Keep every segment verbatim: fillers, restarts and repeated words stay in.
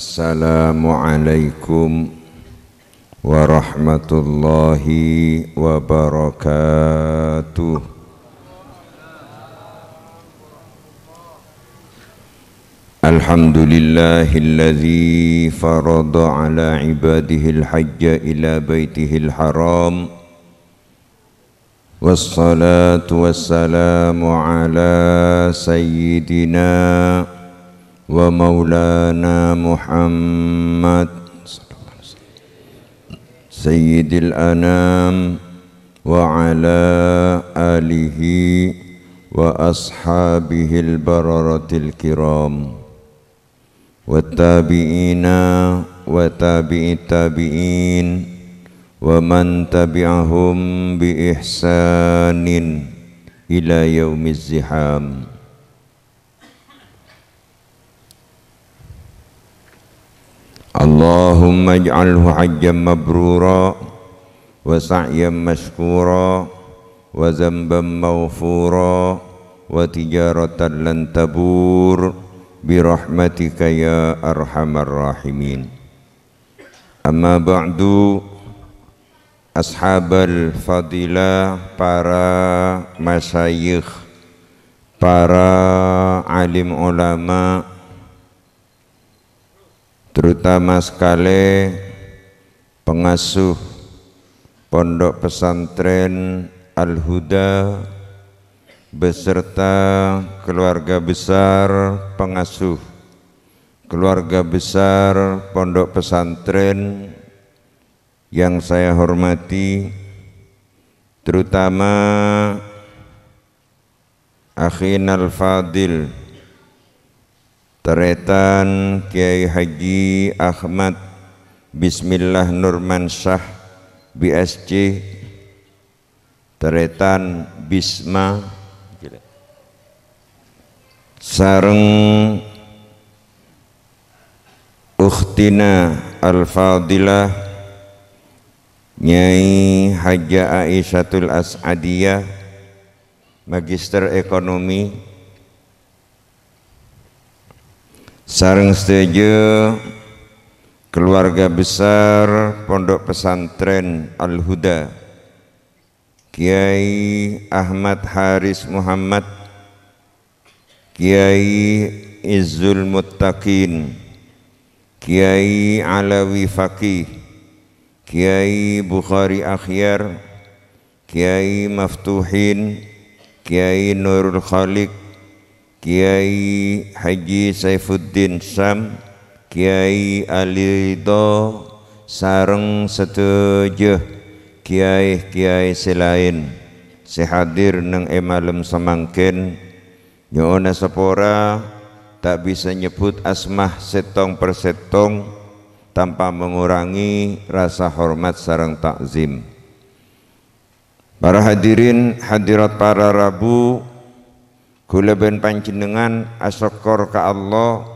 Assalamualaikum warahmatullahi wabarakatuh. Alhamdulillahilladzi farada ala ibadihil hajja ila baitihil haram. Wassalatu wassalamu ala sayyidina wa maulana Muhammad, sayyidil anam, wa ala alihi wa ashabihil bararatil kiram. Wattabi'ina wa tabi'it tabi'in wa man tabi'ahum bi ihsanin ila yaumiz ziham. Allahumma ij'alhu hajjan mabrura wa sa'yan masykura wa dzanban maghfura wa tijaratan lan tabur bi rahmatika ya arhamar rahimin. Amma ba'du, ashabal fadilah, para masyayikh, para alim ulama, terutama sekali pengasuh Pondok Pesantren Al-Huda beserta keluarga besar pengasuh, keluarga besar Pondok Pesantren yang saya hormati, terutama Akhinal Fadil, Tarètan Kiai Haji Ahmad Bismillah Nurmansyah, B S C, Tarètan Bisma, sareng Ukhtina Al-Fadilah Nyai Hajjah Aisyatul As'adiyah, Magister Ekonomi, sareng sadhâjâ keluarga besar Pondok Pesantren Al-Huda, Kiai Ahmad Haris Muhammad, Kiai Izzul Muttaqin, Kiai Alawi Faqih, Kiai Bukhari Akhyar, Kiai Maftuhin, Kiai Nurul Khaliq, Kiai Haji Saifuddin Syam, Kiai Ali Ridho, sareng sadhâjâ kiai-kiai sè laèn sè hadir neng è malem samangkèn. Nyo'ona sapora, ta' bisa nyebbhut asma sèttong per sèttong tanpa mengurangi rasa hormat sareng ta'zim. Para hadirin hadirat para rabu, kaulâ bân panjhennengngan asokkor ka Allah,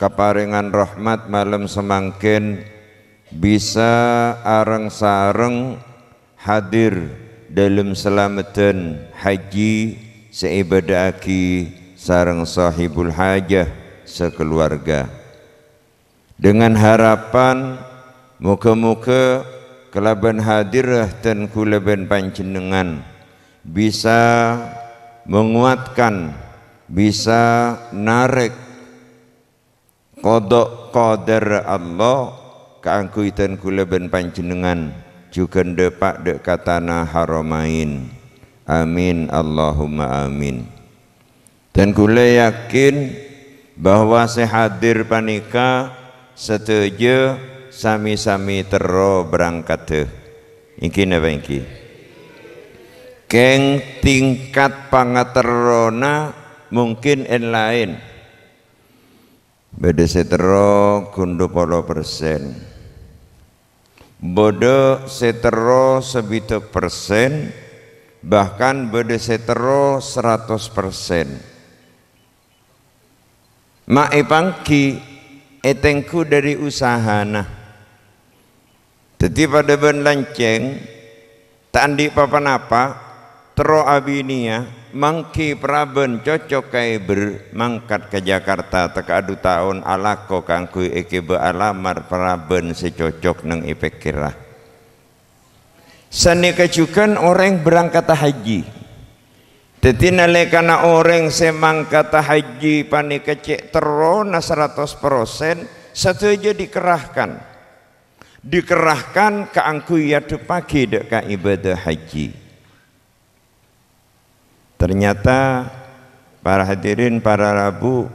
kaparèngan rahmat malem samangkèn bisa areng-sareng hadir dâlem salameddhân haji sè èbâdâ'aghi sareng sahibul hajah sakaluwarga. Dengan harapan, moga-moga kalabân hadirra dân kaulâ bân panjhennengngan bisa menguatkan, bisa narèk qada qadar Allah kaangghuy dân kaulâ bân panjhennengngan jhughân dâpa' dâ' ka Tana Haramain. Amin, Allahumma amin. Dân kaulâ yakin bahwa sè hadir panèka sadhâjâ sami-sami terro berangkaddhâ. Èngghi napa èngghi? Kèng tingkat pangaterrona mungkin èn-laèn. Bâdâ sè terro ghun dupolo persen. Bâdâ sè terro sabidhâk persen, bahkan bâdâ sè terro saratos persen. Ma' èpangghi ètengghu dâri usahana. Dhâddhi padâ bân lancèng, ta' andi' pa-ponapa, terro abinèya, Manggi parabân cocok kaèbâr mangkat ka Jakarta, tekka' du taon alako kaangghuy èghibâ alamar parabân sè cocok neng è pèkkèra. Sanèka jhughân orèng berangkata haji. Dhâddhi, nalèkana orèng sè mangkata haji panèka cè' terrona saratos persen, sadhâjâ dikerahkan. Dikerahkan kaangghuy èadhebbhâghi dâ' ka ibadah haji. Ternyata, para hadirin, para rabu,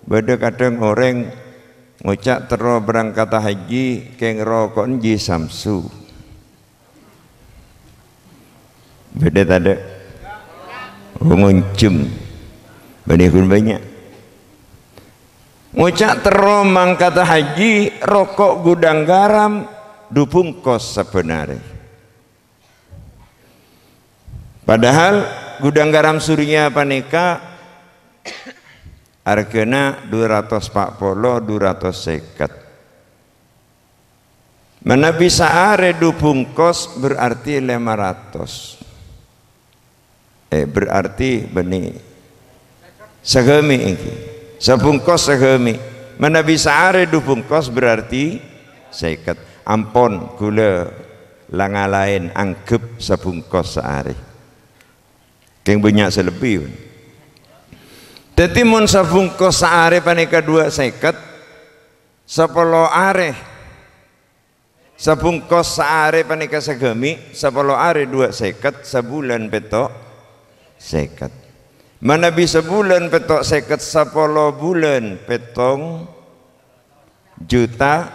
bâdâ kadhâng orèng ngoca' terro berangkata haji kèng roko'na Ji Samsu. Bâdâ tadâ'? Oh, ngonjhâm. Bânnè ghun bânnya'. Ngoca' terro mangkata haji, roko' Gudang Garam du bungkos sabbhân arè. Padahal Gudang Garam Surya panèka arghâna du ratos pa' polo, du ratos sèket. Manabi saarè du bungkos berarti lèma ratos. Eh, berarti bânnè saghâmi' ènggi. Sabungkos saghâmi'. Manabi saarè du bungkos berarti sèket. Ampon, ghulâ la-ngalaèn, angghep sabungkos saarè. Kèng bânnya' sè lebbi, bân. Dhâddhi, mon sabungkos saarè panèka duwâ' sèket, sapolo arè. Sabungkos saarè panèka saghâmi', sapolo arè duwâ' sèket, sabulân pètto' sèket. Manabi sabulân pètto' sèket, sapolo bulân pèttong juta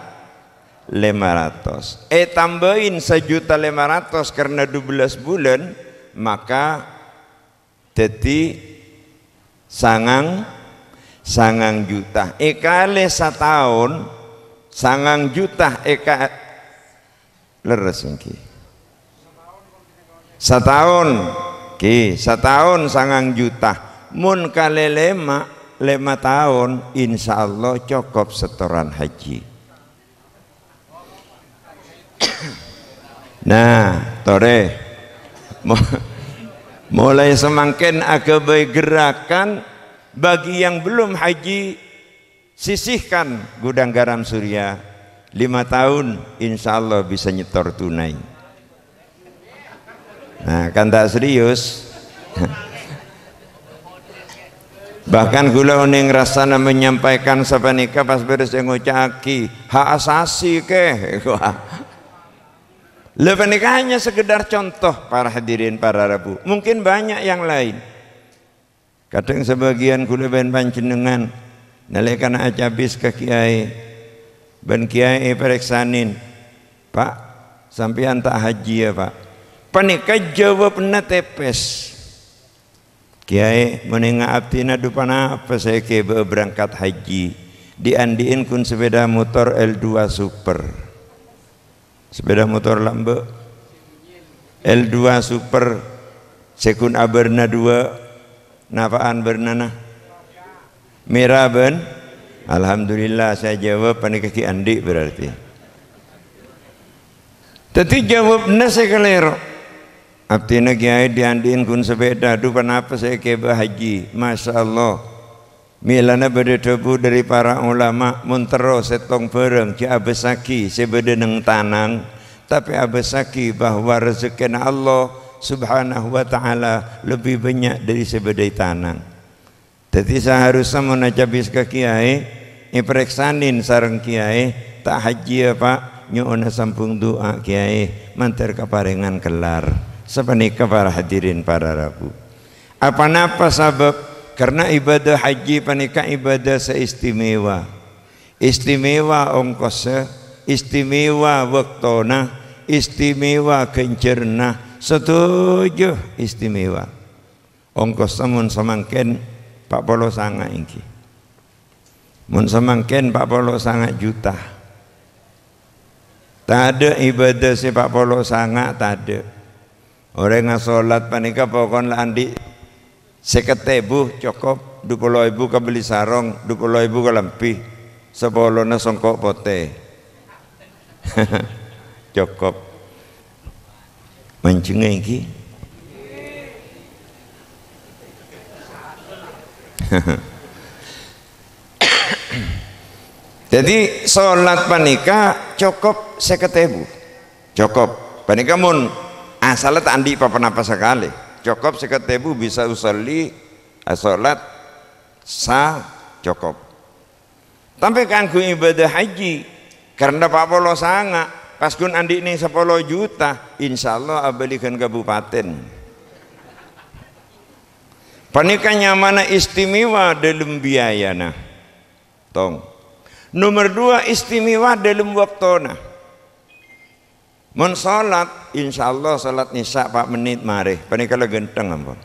lèma ratos. Ètambâi sajuta lèma ratos karna dubellâs bulân, maka dhâddhi sangang, sangang juta. Èkalè sataon, sangang juta èka-, lerres ènggi. Sataon, ghi, sataon sangang juta. Mon kalè lèma', lèma taon, insyaallah cokop setoran haji. Nah, torè. Mo-, mulai samangkèn aghâbây gerakan bagi yang belum haji, sisihkan Gudang Garam Surya, lima tahun, insyaallah bisa nyetor tunai. Nah, kan ta' serius. Bahkan ghulâ onèng rassana menyampaikan sapanèka pas bârâs èngoca'aghi, "Hak asasi, kè." Wah. Lha, panèka hanya sekedar contoh, para hadirin, para rabu. Mungkin banyak yang lain. Kadhâng sabâgiyân ghulâ bân panjhennengngan nalèkana acabis ka kiyaè, bân kiyaè èparèksanè, "Pak, sampèyan ta' haji, ya, Pak?" Panèka jâwâbbhâ tèpès. "Kiyaè, mon ènga' abdhina du ponapa sè èghibâ'â berangkat haji, dhi'-andhi'en ghun sepeda motor L dua Super." Sepeda motor lambâ'. L dua Super, sè ghun abârna duwâ'. Napa'an bârnana? Mèra bân? Alhamdulillah, sè ajâwâb panèka ghi' andhi' berarti. Dhâddhi jâwâbbhâ sè kalèro. Abdhina kiyaè dhi'-andhi'en ghun sepeda, du ponapa sè èghibâ haji. Masya Allah. Mèlana bâdâ dhâbu dhâri para ulama, mon terro sèttong bhârâng jhâ' abâssaghi sè bâdâ neng tanang, tapè abâssaghi bahwa rejekkèna Allah Subhanahu wa Ta'ala lebbi bânnya' dhâri sè bâdâ è tanang. Dhâddhi saharusnya mon acabis ka kiyaè, èparèksanè sareng kiyaè, "Ta' haji, ya, Pak?" "Nyo'ona sambung du'a, kiyaè, mandhâr kaparèngan kellar." Sapanèka para hadirin, para rabu. Aponapa sabâb? Karna ibadah haji panèka ibadah sè istimewa. Istimewa ongkossa, istimewa bâktona, istimewa ghânjhârânna, sadhâjâ istimewa. Ongkossa mon samangkèn pa' polo sanga' ènggi. Mon samangkèn pa' polo sanga' juta. Tadâ' ibadah sè pa' polo sanga', tadâ'. Orèng asolat panèka pokon la andhi' sèket èbu cokop, du polo èbu kabelli sarong, du polo èbu kalambhi, sapolona songko' potè. Cokop. Manjhengnga ènggi. Dhâddhi, solat panèka cokop sèket èbu. Cokop. Panèka mon asalla ta' andi' pa-ponapa sakalè. Cokop sèket èbu bisa usolli, asolat sa cokop. Tapè kaangghuy ibadah haji, karna pa' polo sanga', pas ghun andi' nèng sapolo juta, insyaallah abâli ghân kabupatèn. Panèka nyamana istimewa dâlem biayana. Tong. Nomer dua, istimewa dâlem bâktona. Mon solat, insyaallah solat Isya pa' mennit marè. Panèka la ghântheng ampon.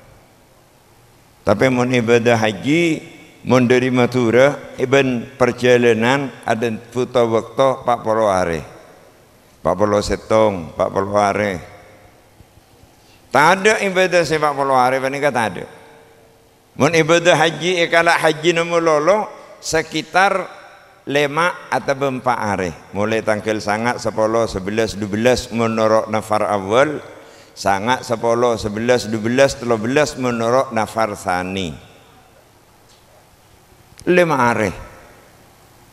Tapè mon ibadah haji, mon dâri Madhurâ, bân parjhâlânan adâ' buto bâkto pa' polo arè. Pa' polo sèttong, pa' polo arè. Tadâ' ibadah sè pa' polo arè panèka tadâ'. Mon ibadah haji èkala' hajina malolo, sekitar lèma' otabâ empa' arè. Molaè tangghâl sanga', sapolo, sabellâs, dubellâs, mon noro' nafar awwal, sanga', sapolo, sabellâs, dubellâs, tello bellâs, mon noro' nafar tsani. Lèma' arè.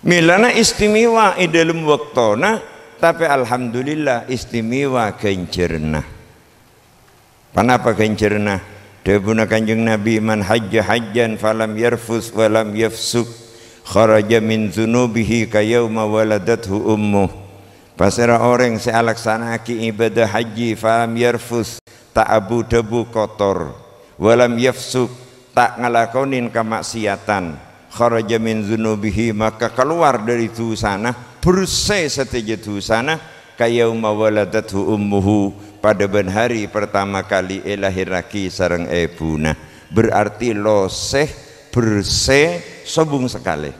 Mèlana istimewa è dâlem bâktona, tapè alhamdulillah istimewa ghânjhârânna. Ponapa ghânjhârânna? Dhâbuna Kanjeng Nabi, "Man hajja hajjan falam yarfus wa lam yafsuk, kharaja min dzunubihi ka yauma waladathu ummuh." Pasèra orèng sè alaksana'aghi ibadah haji, falam yarfus, ta' abu-dhâbu kotor, walam yafsuk, ta' ngalakonè kamaksiatan, kharaja min dzunubihi, maka kalowar dâri dhusana, bersè sadhâjâ dhusana, ka yauma waladathu ummuhu, padâ bân hari pertama kali èlahèrraghi sareng èbhuna. Berarti losè, bersè, sobung sakalè.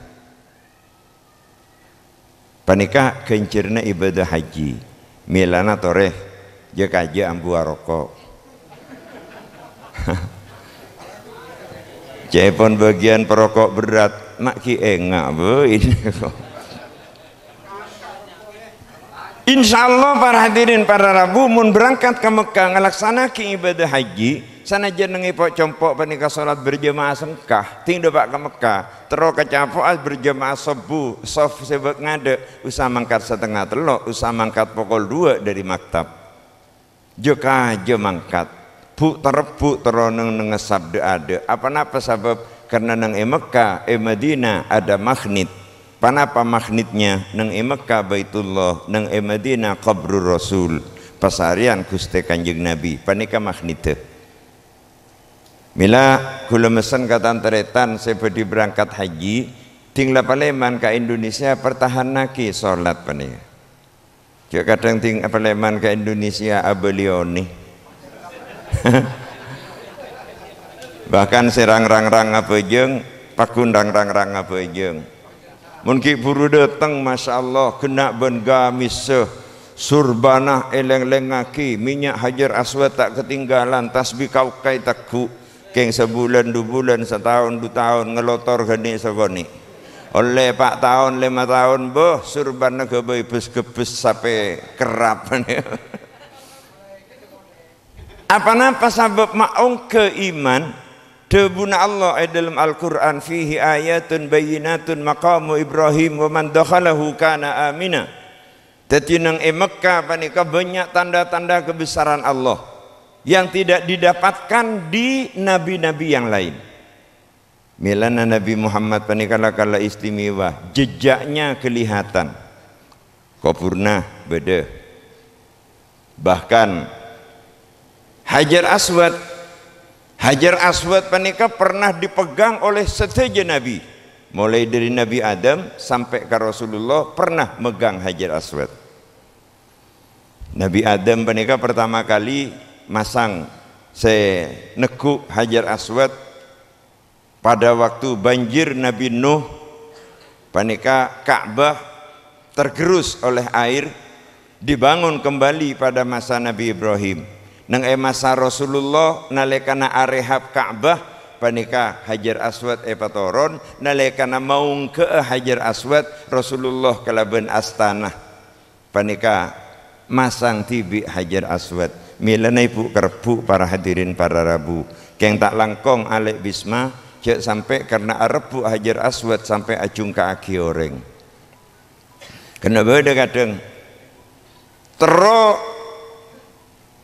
Panèka ghânjhârânna ibadah haji. Mèlana torè, jhâ-kajhâ ambu aroko'. Ca'èpon bâgiyân paroko' berrâ', ma' ghi' enga', bâ, ini kok. Insyaallah, para hadirin, para rabu, mon berangkat ka Mekkah ngalaksana'aghi ibadah haji, sanajjhân neng èpo'-compo' panèka solat berjamaah sengka, tèng dâpa' ka Mekkah, terro kacapo'a berjamaah sobbhu, sof sè bâk ngadâ', usaha mangkat satengnga tello', usaha mangkat pokol dua dâri maktab. Jhâ-kajhâ mangkat, bu'-tarebbhu' terro neng-nengnga sabdhâ adâ'. Aponapa sabâb? Karna neng è Mekkah, è Madinah ada magnet. Ponapa magnetnya? Neng è Mekkah Baitullah, neng è Madinah Qabrur Rasul, pasarèyan Ghustè Kanjeng Nabi. Panèka magnetdhâ. Mèla kaulâ messen ka tan-tarètan sè bhâdhi berangkat haji, ding la palèman ka Indonesia, pertahanaghi solat panèka. Jhâ' kadhâng ding palèman ka Indonesia abâli onè. Bahkan sè rang-rang-rang abhâjâng, paggun rang-rang-rang abhâjâng. Mon ghi' buru dâteng, masyaallah, ghenna' bân gamissa, surbana èlèng-lèngngaghi, mènnya' Hajar Aswad ta' katinggalan, tasbih kaokaè tegghu'. Kèng sabulân, du bulân, sataon, du taon, ngalotor ghâni' sakonè'. Ollè pa' taon, lèma taon, bâh, surbanna ghâbây bes-ghebbes sapè kerrap. Aponapa sabâb ma' ongghâ iman? Dhâbuna Allah è dâlem Al-Qur'an, "Fihi ayatun bayyinatun maqamu Ibrahim wa man dakhalahu kana amina." Dhâddhi, neng è Mekkah panèka bânnya' tanda-tanda kebesaran Allah yang tidak didapatkan di nabi-nabi yang lain. Mèlana Nabi Muhammad panèka la-, kala istimewa, jejaknya kelihatan. Koburna bâdâ. Bahkan Hajar Aswad, Hajar Aswad panèka pernah dipegang oleh sadhâjâ nabi. Mulai dari Nabi Adam sampai ka Rasulullah pernah megang Hajar Aswad. Nabi Adam panèka pertama kali masang sè negghu' Hajar Aswad pada waktu banjir Nabi Nuh. Panèka Ka'bah tergerus oleh air, dibangun kembali pada masa Nabi Ibrahim. Neng è masa Rasulullah, nalèkana arehab Ka'bah, panèka Hajar Aswad èpatoron, nalèkana maongghâ'â Hajar Aswad, Rasulullah kalabân astana panèka masang dhibi' Hajar Aswad. Mèlana èbu' karebbhu', para hadirin, para rabu. Kèng ta' langkong alè' bisma, jhâ' sampè' karna arebbhu' Hajar Aswad sampè' ajhungka'aghi orèng. Karna bâdâ kadhâng terro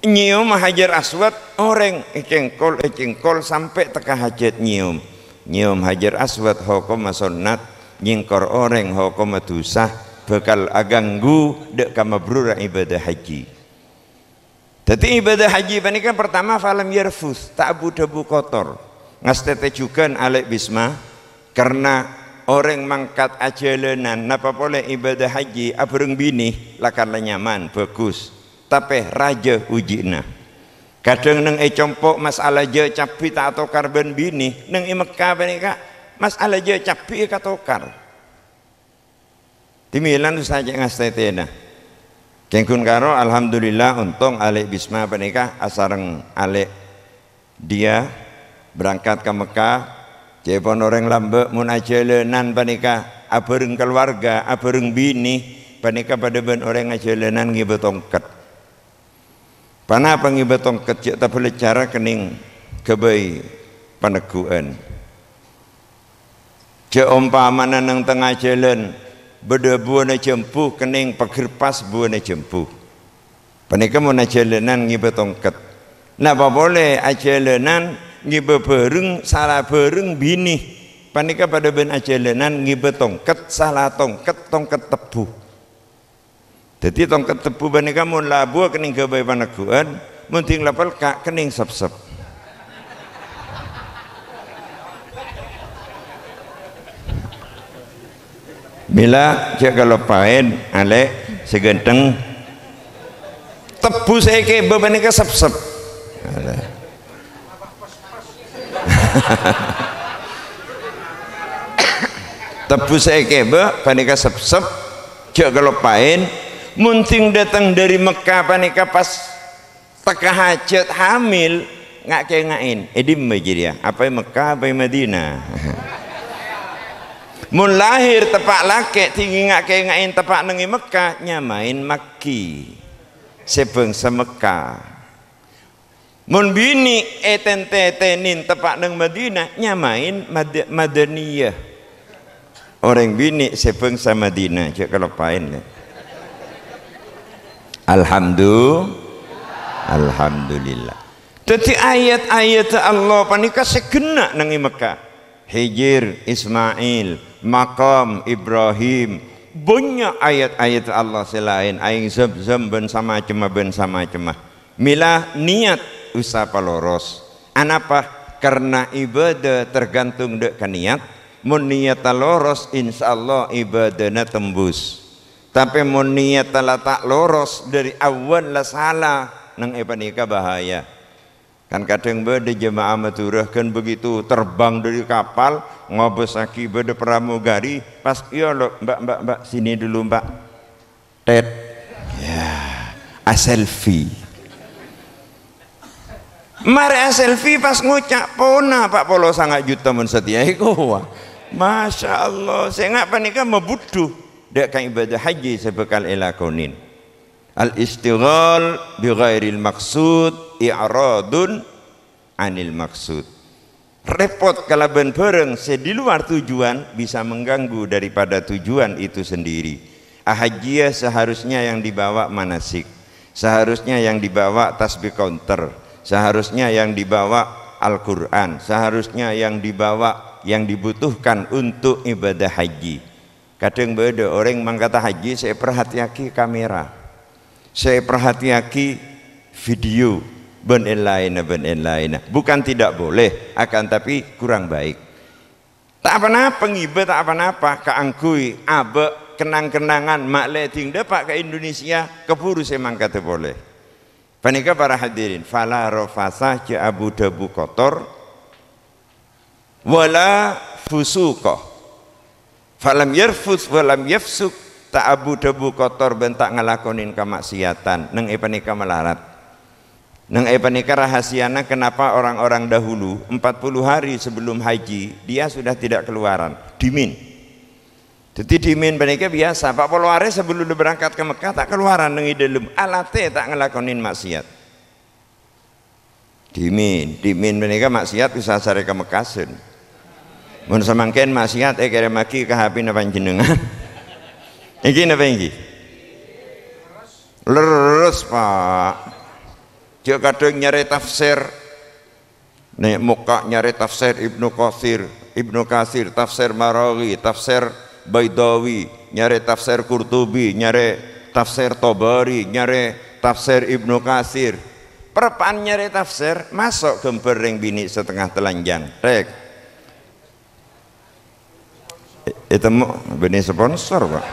nyèyoma Hajar Aswad, orèng ècèngkol, ècèngkol sampè' tekka hajhât nyèyom. Nyèyom Hajar Aswad hokomma sonnat, nyèngkor orèng hokomma dhusa, bhâkal aghânggu dâ' kamabruran ibâdâ hajji. Dhâddhi ibâdâ hajji panèka partama falam yarfus, ta' abu-dhâbu kotor. Ngastètè jhughân alè' bisma, karna orèng mangkat ajhâlânan napa polè ibâdâ hajji abhâreng binè, la-, kan la nyaman, bhâghus. Tapè rajâ ujina. Kadhâng neng è compo' mas'ala jhâ' cabbhi ta' atokar bân binè, neng è Mekka panèka mas'ala jhâ' cabbhi èkatokar. Dhimèlan usaha cè' ngastètèna. Kèng ghun karo, alhamdulillah, ontong alè' bisma panèka asareng alè' Dia berangkat ka Mekkah, ca'èpon orèng lambâ' mon ajhâlânan panèka abhâreng kalowarga, abhâreng binè, panèka padâ bân orèng ajhâlânan ngibâ tongket. Panapa ngibâ tongket? Jhâ' tabâlâjhârâ kennèng ghâbây panegghu'ân. Jhâ' ompamana neng tengnga jhâlân, bâdâ buwâna jhâmbhu kennèng pagerpas buwâna jhâmbhu. Panèka mon ajhâlânan ngibâ tongket. Napa polè ajhâlânan ngibâ bhâreng, sala bhâreng binè. Panèka padâ bân ajhâlânan ngibâ tongket, sala tongket, tongket tebbhu. Dhâddhi tongket tebbhu panèka mon labuwâ kennèng ghâbây panegghu'ân, mon dhing la pelka' kennèng sepsep. Mèla jhâ' kaloppaèn, alè' sè ghântheng. Tebbhu sè èkèbâ panèka sepsep. Tebbhu sè èkèbâ panèka sepsep, jhâ' kaloppaèn. Mon dhing dâteng dâri Mekkah panèka pas tekka hajhât hamil, nga'-kènga'èn. È dimma jârèya? Apa è Mekkah, apa è Madinah? Mon lahèr teppa' lakè', dhing nga'-kènga'èn teppa' neng è Mekkah, nyamaèn Makki. Sè bhângsa Mekkah. Mon binè' ètèn-tètènèn teppa' neng Madinah, nyamaèn Mad-, Madaniyah. Orèng binè' sè bhângsa Madinah, jhâ' kaloppaèn, lè. Alhamdu-, Alhamdulillah. Dhâddhi ayat-ayat Allah panèka sè ghenna' neng è Mekkah. Hijir, Ismail, makam Ibrahim, bânnya' ayat-ayat Allah sè laèn, aèng Zam-Zam bân samacemma, bân samacemma. Mèla niyat usaha paloros. Anapa? Karna ibâdâ tergantung dâ' ka niyat. Mon niyatta loros, insyaallah ibâdâna tembus. Tapè mon niyatta la ta' loros, dâri awwal la sala, neng è panèka bahaya. Kan kadhâng bâdâ jemaah Madhurâ kan begitu terbang dari kapal, ngobâssaghi bâdâ pramugari, pas, "Iyâ, lo, Mbak, Mbak, Mbak, sini dulu, Mbak." Tet. Ya, a-selfie. Marè a-selfie pas ngoca', "Pona, Pak, polo sanga' juta mon satèya èkowa." Masya Allah, sènga' panèka mabudhu dâ' ka ibâdâ hajji sè bhâkal èlakonè. Al-isytighal bi ghairil maqsud i'radun anil maqsud. Rèpot kalabân bhârâng sè di luar tujuan bisa mengganggu daripada tujuan itu sendiri. Ahajjiyah seharusnya yang dibawa manasik, seharusnya yang dibawa tasbih counter, seharusnya yang dibawa Al-Quran, seharusnya yang dibawa yang dibutuhkan untuk ibadah haji. Kadhâng bâdâ orèng mangkata haji sè èparhatèyaghi kamera, sè èparhatèyaghi video, bân èn-laènna, bân èn-laènna. Bukan tidak boleh, akan tapi kurang baik. Ta' apa-napa ngibâ, ta' apa-napa, kaangghuy abâ' kenang-kenangan, ma'lè dhing dâpa' ka Indonesia, kabhuru sè mangkata polè. Panèka para hadirin, fala rafasa, jhâ' abu-dhâbu kotor, wala fusuqa. Falam yarfus walam yafsuk, ta' abu-dhâbu kotor bân ta' ngalakonè kamaksiatan. Neng è panèka malarat. Neng è panèka rahasiana kenapa orang-orang dahulu empat puluh hari sebelum haji, dia sudah tidak keluaran. Dhimèn. Dhâddhi dhimèn panèka biyasa, pa' polo arè sabellunna berangkat ka Mekkah ta' kalowaran neng è dâlem, alatè ta' ngalakonè maksiat. Dhimèn, dhimèn panèka maksiat bisa sarè ka Mekkasân. Mon samangkèn maksiat èkèrèmmaghi ka H P-na panjhennengngan. Ènggi napa ènggi? Lerres, Pak. Jhâ' kadhâng nyarè tafsir. Nè' mokka' nyarè tafsir Ibnu Katsir, Ibnu Katsir, tafsir Maraghi, tafsir Baidawi, nyarè tafsir Qurtubi, nyarè tafsir Tabari, nyarè tafsir Ibnu Katsir. Parappa'na nyarè tafsir, maso' ghâmbhâr rèng binè' satengnga telanjang. Rèk. È-, ètemmo, bânnè sponsor, Pak.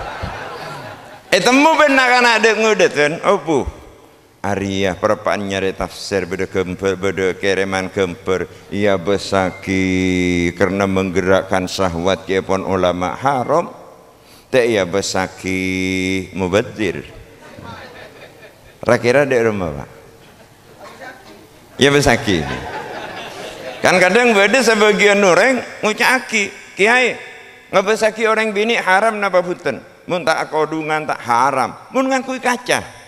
Ètemmo bân na'-kana' dâ'-ngodâ', bân. Opo? Arèya parappa'na nyarè tafsir, bâdâ ghâmbhâr, bâdâ kèrèman ghâmbhâr. Èabâssaghi karena menggerakkan syahwat, kèyaèpon ulama haram. Ta' èabâssaghi mubazir. Ra-kèra dâ' remma, Pak? Èabâssaghi. Kan kadhâng bâdâ sabâgiyân orèng ngoca'aghi, "Kèyaè, ngabâssaghi orèng binè' haram napa bhunten?" "Mon ta' akodhungan, ta' haram." "Mon ngangghuy kaca?"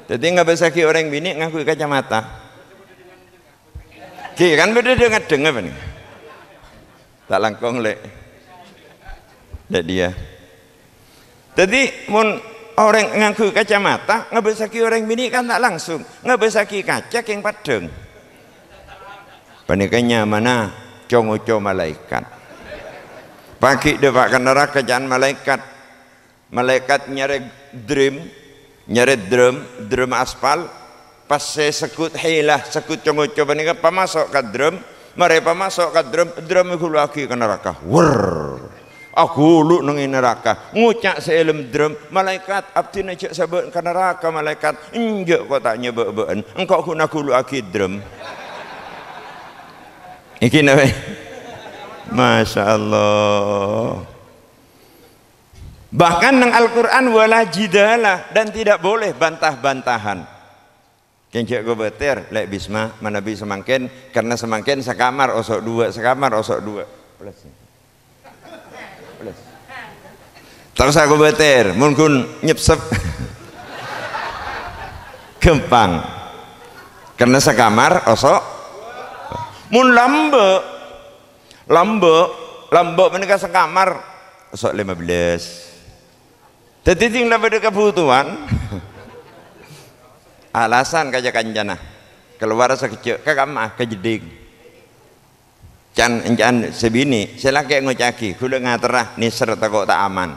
Dhâddhi ngabâssaghi orèng binè' ngangghuy kacamata. Ghi, kan bâdâ dhâng-ngèdhâng apa nè? Ta' langkong, Lè'. Lè' dhiyâ. Dhâddhi, mon orèng ngangghuy kacamata, ngabâssaghi orèng binè' kan ta' langsung. Ngabâssaghi kaca kèng paddhâng. Panèka nyamana co-ngoco malaèkat. Paghi' dâpa' ka naraka ca'na malaèkat. Malaèkat nyarè drum, nyarè drum, drum aspal, pas sè segghut hilah, segghut co-ngoco panèka pamaso' ka drum, marè pamaso' ka drum, drum èghuluwaghi ka naraka. Wer! Aghulu neng è naraka, ngoca' sè èlem drum, "Malaèkat, abdhina jhâ' sabâ' ka naraka, Malaèkat. Enjâ' ko' ta' nyabâ'-bâ'ân, engko' ghun aghuluwaghi drum." Ènggi napa? Masya Allah. Bahkan neng Al-Qur'an, "Wala jidala," dan tidak boleh bantah-bantahan. Kèng jhâ' kobâtèr, Lè' Bisma, manabi samangkèn, karena samangkèn sakamar oso' duwâ', sakamar oso' duwâ'. Plus. Plus. Ta' osa kobâtèr, mon ghun nyepsep. Ghâmpang. Karena sakamar oso'. Mon lambâ', lambâ', lambâ' panèka sakamar, oso' lèma bellâs. Dhâddhi, dhing la bâdâ kabhutowan, alasan kaca-kancana, kalowar sakejjhâ', ka kamma, ka jeddhing. Can-, enca'an sè binè', sè lakè' ngoca'aghi, "Ghulâ ngaterra, nèser tako' ta' aman."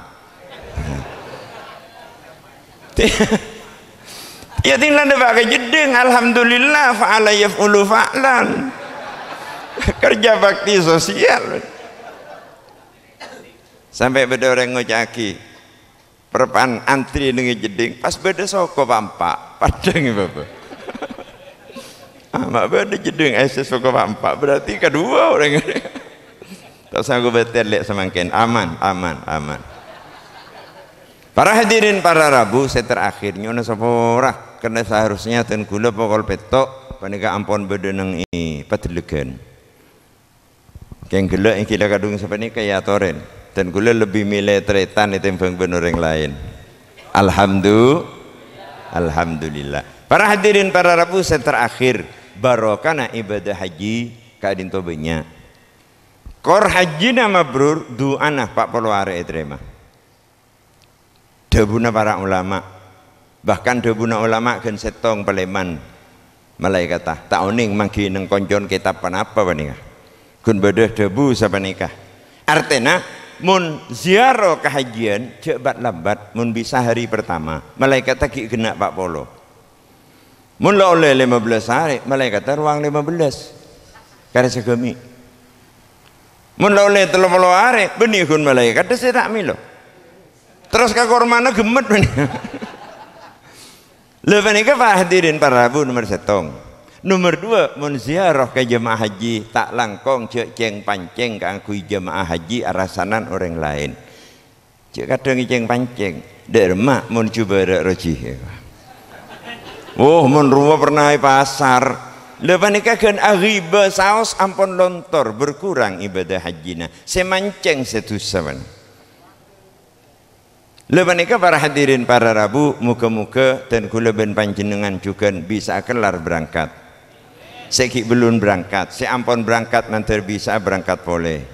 Yâ, dhing la dâpa' ka jeddhing, alhamdulillah, fa'ala yaf'ulu fa'lan. Kerja bakti sosial. Sampè' bâdâ orèng ngoca'aghi, "Parappa'na antri neng è jeddhing, pas bâdâ soko pa'-empa'." Paddhâng, Bapak. Ah, ma' bâdâ jeddhing S S soko pa'-empa', berarti kaduwâ orèng. Ta' osa kobâtèr, Lè', samangkèn. Aman, aman, aman. Para hadirin, para rabu sè terakhir, nyo'ona sapora, karena seharusnya dân ghulâ pokol pètto' panèka ampon bâdâ neng è Padellègan. Kèng ghellâ' ènggi la kadhung sapanèka èyatorè. Dân ghulâ lebbi mèlè tarètan ètèmbhâng bân orèng laèn. Alhamdu-, Alhamdulillah. Para hadirin, para rabu sè terakhir, barokana ibadah haji ka'dinto bânnya'. Kor hajjina mabrur, du'ana pa' polo arè ètarèma. Dhâbuna para ulama. Bahkan dhâbuna ulama ghân sèttong palèman malaèkatta. Ta' onèng mangghi neng koncon kètab ponapa panèka. Ghun bâdâ dhâbu sapanèka. Artèna, mon ziarah kahajjiyân, jhâ' bat-lambat, mon bisa hari pertama, malaèkatta ghi' ghenna' pa' polo. Mon la ollè lèma bellâs arè, malaèkatta rowa lèma bellâs. Karè saghâmè'. Mon la ollè tello polo arè, bânnè ghun malaèkatta sè ta' mèlo. Terros ka kormana ghemmet, bânnè. Lha panèka, para hadirin, para rabu, nomer sèttong. Nomer duwâ', mon ziarah ka jemaah haji, ta' langkong jhâ' cèng-pancèng kaangghuy jemaah haji arasanan orèng laèn. Jhâ' kadhâng ècèng-pancèng. Dâ' remma mon jhubârâ' roji. Oh, mon rowa pernah è pasar. Lha panèka ghân aghibâ saos ampon lontor, berkurang ibadah hajjina. Sè mancèng sè dhusa, bân. Lha panèka, para hadirin, para rabu, moghâ-moghâ dân ghulâ bân panjhennengngan jhughân bisa kellar berangkat. Sè ghi' bellun berangkat, sè ampon berangkat mandhâr bisa'a berangkat polè.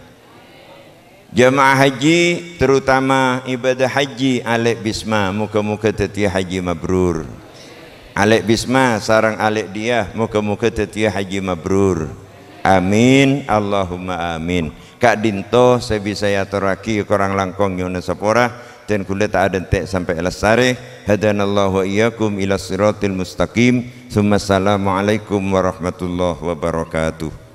Jamaah haji, terutama ibadah haji Alè' Bisma, moghâ-moghâ dhâddhiyâ haji mabrur. Alè' Bisma sareng Alè' Diah, moghâ-moghâ dhâddhiyâ haji mabrur. Amin, Allahumma amin. Ka'dinto sè bisa èatorraghi, korang langkong nyo'ona sapora, dhân kaulâ ta' adhânte' sampè' lastarè. Hadanallahu wa iyyakum ila siratil mustaqim. Tsummassalamualaikum warahmatullahi wabarakatuh.